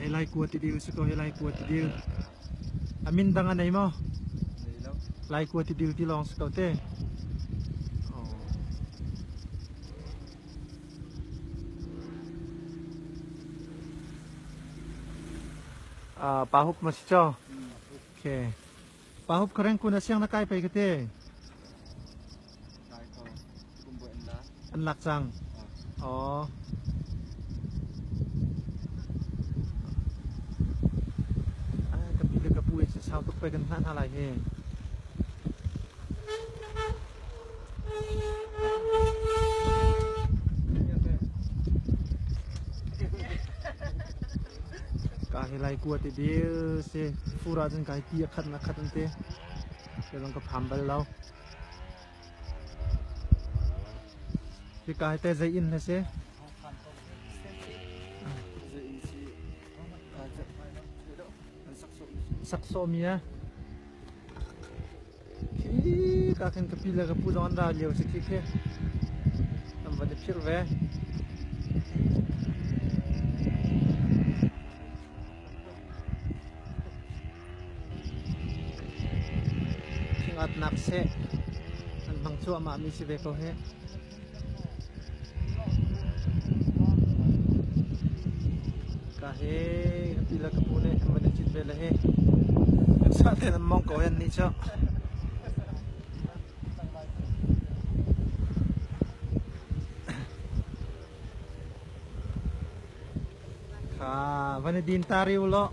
Ka hi Laikua tidil si ko hi Laikua tidil. A min dang a nei maw? Nei lo. Laikua tidil ti lawng si ko te. Oh. Ah, pa hup ma si cho. Okay. Pa hup khareng kun a siang na kai pei ka te. Kai ko. Kumbu an la. An lak cang. Oh. Ah, ka pi le ka pu in sau tuk pe kan hna hna lai hi. Ka hi lai kua ti dil si fura cun kai ti a khat na khat an ti. Ke zong ka pham bal lo. Hika hi teh zei inn na si? Sak sawhmi a. Khi ka khin ka pi le ka pu zong an ra lio si khi khi. An van i phirh ve. Thingatnak seh an hmang cuahmah mi si ve ko hi. Ka hi ka pi le ka pu nih an van i cit ve le hi. Sa ten an mong ko yan nih cu. Kha van i din ta riu law.